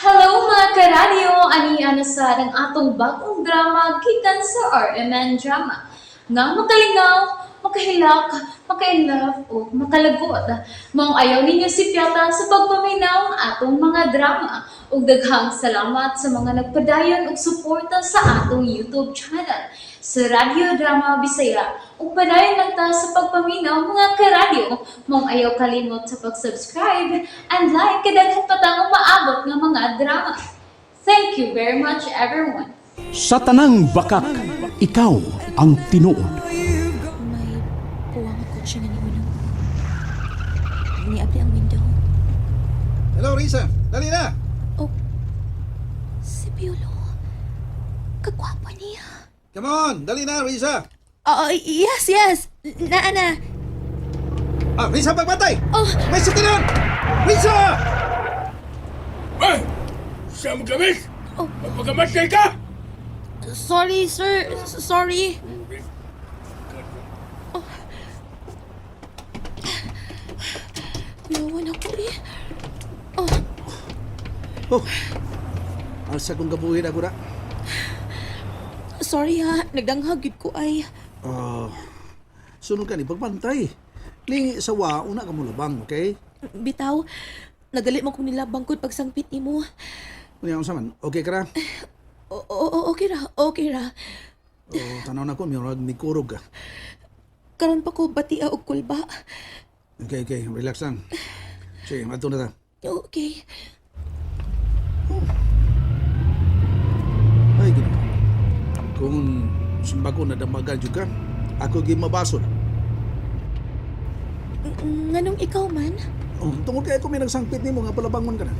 Hello, mga karadyo! Ani na sa ang atong bagong drama gikan sa RMN Drama. Nga makalingaw, makahilak, makainlove o makalagot. Maong ayaw ninyo sipyata sa pagpaminaw ang atong mga drama. Ug daghang salamat sa mga nagpadayon og suporta sa atong YouTube channel sa Radyo Drama Bisaya. Ug padayon lang ta sa pagpaminaw, mga karadyo. Maong ayaw kalimot sa pag-subscribe and like kay daghan pa tang umaabot nga mga drama. Thank you very much, everyone. Sa tanang bakak, ikaw ang tinuod. May puwang kotse nga ni Uno. Niabli ang window. Hello, Risa. Dali na. Oh, si Piolo. Kagwapo niya. Come on, dali na, Risa. Oh, yes. Naa na. Ah, Risa, pagbantay! Oh. May sakyanan! Risa! Ay! Siya magamis! Oh. Magamatay ka! Sorry, sir. Sorry. Oh. Kuyawan ako eh. Oh, Oh, alsa kong gabuhin ako na. Sorry ha. Nagdanghag gid ko ay. Ah, sunod ka ni pagbantay. Ni sawa, una ka mo labang, okay? Bitaw, nagali man ko nila bangkod pagsangpit nimo. Unya unsa man, okay ka ra? O, okay ra, okay ra. Oh, tanaw na ko, murag mikurog ka. Karon pa ko batia og kulba. Okay, relax lang. Sige, adto na ta. Okay. Ay, gino. Kung simba ko nadamagan jud ka, ako gyud mabasol. Nganong ikaw man? Oh, tungod kay ako may nagsangpit nimo nga palabangon ka na.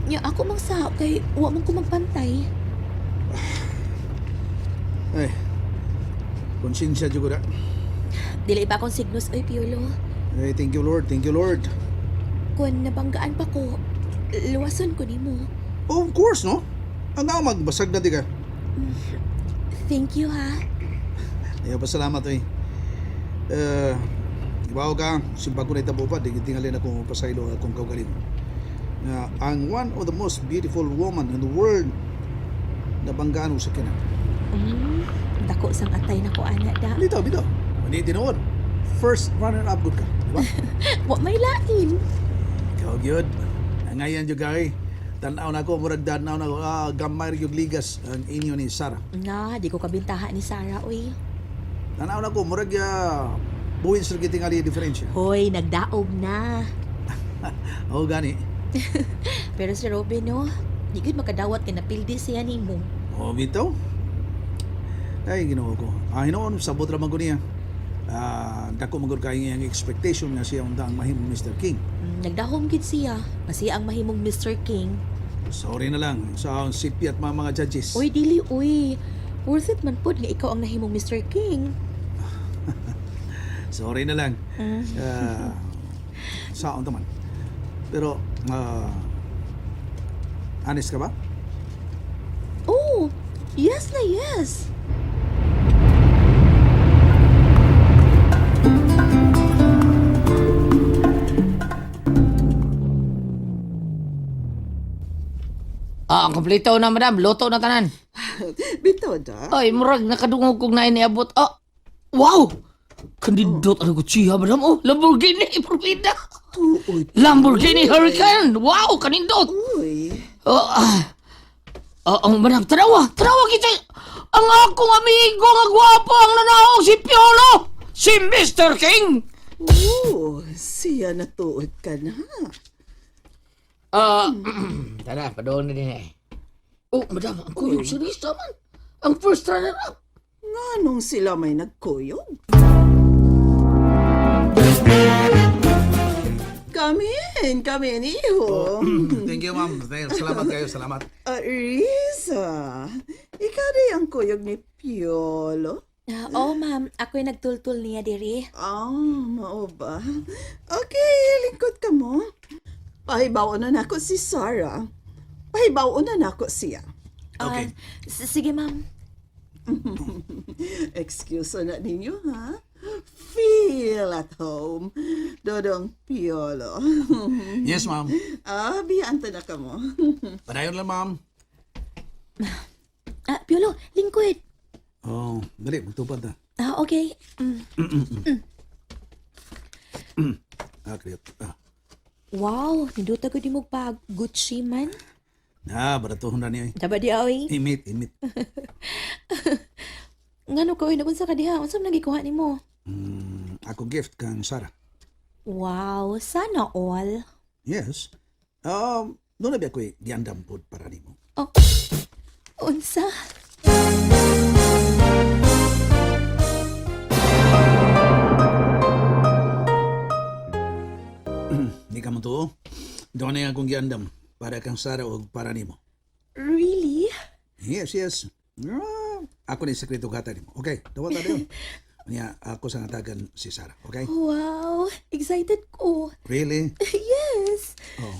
Nya ako mang sa kay wa man ko magpantay. Ay, konsensya jud ko na. Dili ba akong signos oy, Piolo? Ay, thank you, Lord. Thank you, Lord. Kun nabanggaan pa ko, luwason ko nimo. Oh, of course, no? Ang amag, basag na di ka. Thank you ha. Ayaw pa salamat, eh. Eh, ibaw ka, simba ko na itabo pa, di tingalin ako pasaylo akong kaugaling. Na ang one of the most beautiful woman in the world nabanggaan ko sa kina. Dako sang atay nako ana da. Bitaw, bitaw. Hindi tinuod. First runner-up good ka. Diba? Wa may lain. Ikaw, gyud. Ngayon jud ka, eh. Tanaw na ako, murag tanaw na ako, ah, gamay ra gyud ligas ang inyo ni Sarah. Nga, di ko kabintaha ni Sarah oy. Tanaw na ko, murag buwin sa tingali diferensya. Hoy, nagdaog na. Oo, gani. Pero si Robin no, di gud makadawat kay napildi siya nimo. O, bitaw. Ay, ginoo ko. Ah, hinoon, sabot ra man ko niya. Ah, dako man gud kay ang expectation nga siya unta ang mahimong Mr. King. Nagdahom gid siya. Masiya ang mahimong Mr. King. Sorry na lang sa akong sipi at mga judges. Uy, dili uy. Worth it man pud nga ikaw ang nahimong Mr. King. Sorry na lang. Ah, sa unta man. Pero, honest ka ba? Oh, yes na yes. Ah, ang kompleto na, madam. Luto na tanan. Bitaw da. Ay, murag nakadungog kog naay niabot. Ah, wow! Kandidot ano ko siya, madam. Oh, Lamborghini Propida. Tuoy. Lamborghini Hurricane. Wow, kanindot. Uy. Oh, ah. Ah, ang madam, tanawa, tanawa kita. Ang akong amigo nga gwapo ang nanaog si Piolo, si Mr. King. Oo, siya natuod ka na. Ah, tara, padoon na din eh. Oh, madam, ang kuyog si Risa man. Ang first runner-up. Nganong sila may nagkuyog? Come in, come in, iho. Thank you, ma'am. Salamat kayo, salamat. Ah, Riza, ikaw di ang kuyog ni Piolo? Ah, oh, ma'am, ako'y nagtultul niya diri. Ah, mao ba? Okay, lingkod ka mo. Pahibaw na nako si Sarah. Pahibaw na nako siya. Okay. Ah, sige, ma'am. Excuse na ninyo, ha? Feel at home. Dodong Piolo. Yes, ma'am. Ah, biyaan ta na ka mo. Padayon lang, ma'am. Ah, Piolo, lingkod. Oh, dali, magtupad na. Ah, okay. Ah, kriyot. Ah, Wow, nindot ako di mo pag Gucci man. ah baratuhon na niyo eh. Daba di oy. Imit, imit. Ngano ka oy, nagunsa ka diha? Unsa man nagikuha nimo? Ako gift kang Sarah. Wow, sana all. Yes. Doon na ba ako'y giandam pod para nimo. Oh, unsa? Hindi ka mo to. Doon na akong giandam para kang Sarah o para nimo. Really? Yes, yes. Ah, ako ni sekreto gata nimo. Okay, dawa ta yun. Niya, ako sa natagan si Sarah. Okay? Wow, excited ko. Really? Yes. Oh.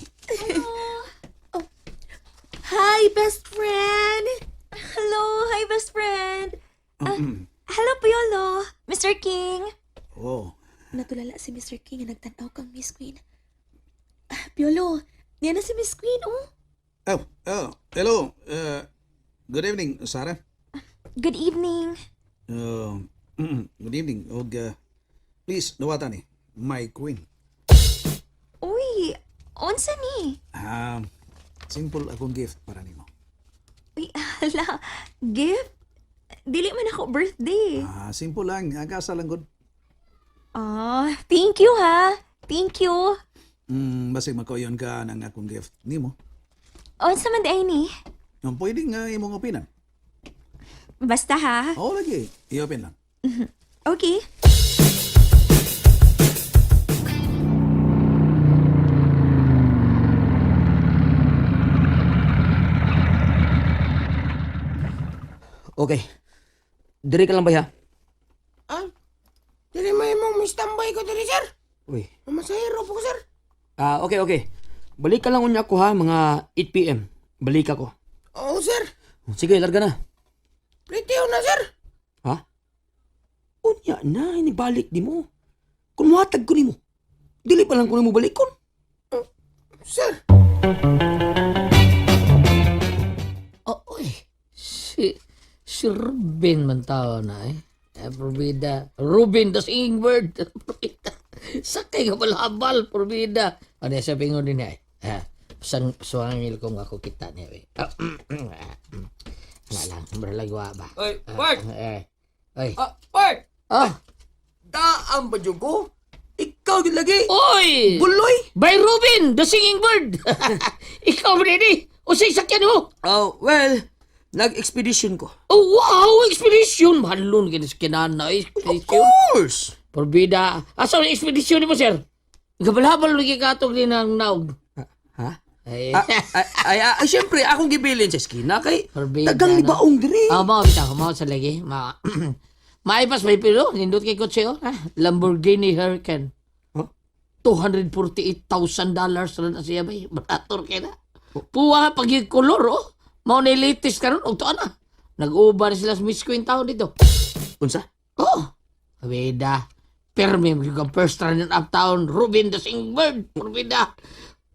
Oh. Hi, best friend. Hello! Hi, best friend! Ah, hello, Piolo! Mr. King! Oh. Natulala si Mr. King nga nagtan-aw kang Miss Queen. Ah, Piolo, niya na si Miss Queen, oh. Oh, oh. Hello. Good evening, Sarah. Good evening! Good evening. Og, please, dawatan ni. My queen. Uy, unsa ni? Simple akong gift para nimo. Uy, hala, gift? Dili man ako birthday. Ah, simple lang. Agasa lang good. Ah, thank you ha. Thank you. Basig makoyon ka ng akong gift nimo. Unsa man di ay ni? Ang pwedeng imong opinan. Basta ha. Oo lagi. I-open lang. Okay. Okay. Diri ka lang ba, ha? Ah, dili may mong mistambay ko diri, sir. Uy. Mamasahero po ko, sir. Ah, okay, okay. Balik ka lang unya ko ha, mga 8 p.m. Balik ako. Oo, sir. Sige, larga na. Pretty na, sir. Ha? Unya na, inibalik di mo. Kung muhatag ko nimo, dili pa lang ko nimo balikon. Sir. Oh, oy. Si Ruben man tao na eh. Eh, Probida. Ruben, the singing bird. Probida. Sakay ka balabal, Probida. Ano yung sabi ko din eh. Ah, sang suwangil ko nga ako kita niya eh. Ah, Wala lang, maralagwa ba? Oy, Bart! Eh, oy. Ah, Bart! Ah, Daam ba jud ko? Ikaw gid lagi. oy! Buloy! By Ruben, the singing bird! Ikaw, Brady! O sa sakyan mo! Oh, well, nag-expedition ko. Oh, wow! Expedition! Mahalon ka na sa kinana. Expedition. Course! Porbida. Asa ang expedition ni mo, sir? Gabalhabal lagi katog din ang naog. Ha? Ay, Ah, ay, ay, ay, syempre, akong gibilin sa eskina kay Porbida. tagang no? libaong diri. Ah, mao bitaw, mao sa lagi. Ma Maipas may pilo, nindot kay kotse oh. Ha? Lamborghini Hurricane. Huh? $248,000 na na siya bay. Barator kay na. Puwa nga pag yung kolor oh. Mao na yung latest karon og tuan na. Nag-uban sila sa Miss Queen town dito. Unsa? Oh, Weda. Permi mo yung first runner uptown, Ruben the Singbird, Porbida.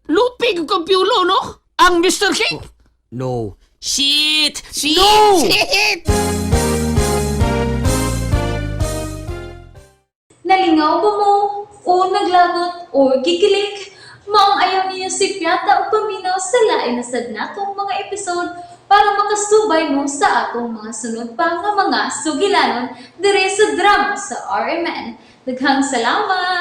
Lupi yung kampiulo, no? Ang Mr. King. No. Shit! Shit! No! Shit! Nalingaw ba mo? O naglagot o gikilig? Maong ayaw niyo si Piata o paminaw sa lain na sad natong mga episode para makasubay mo sa atong mga sunod pa nga mga sugilanon dire sa drama sa RMN. Daghang salamat!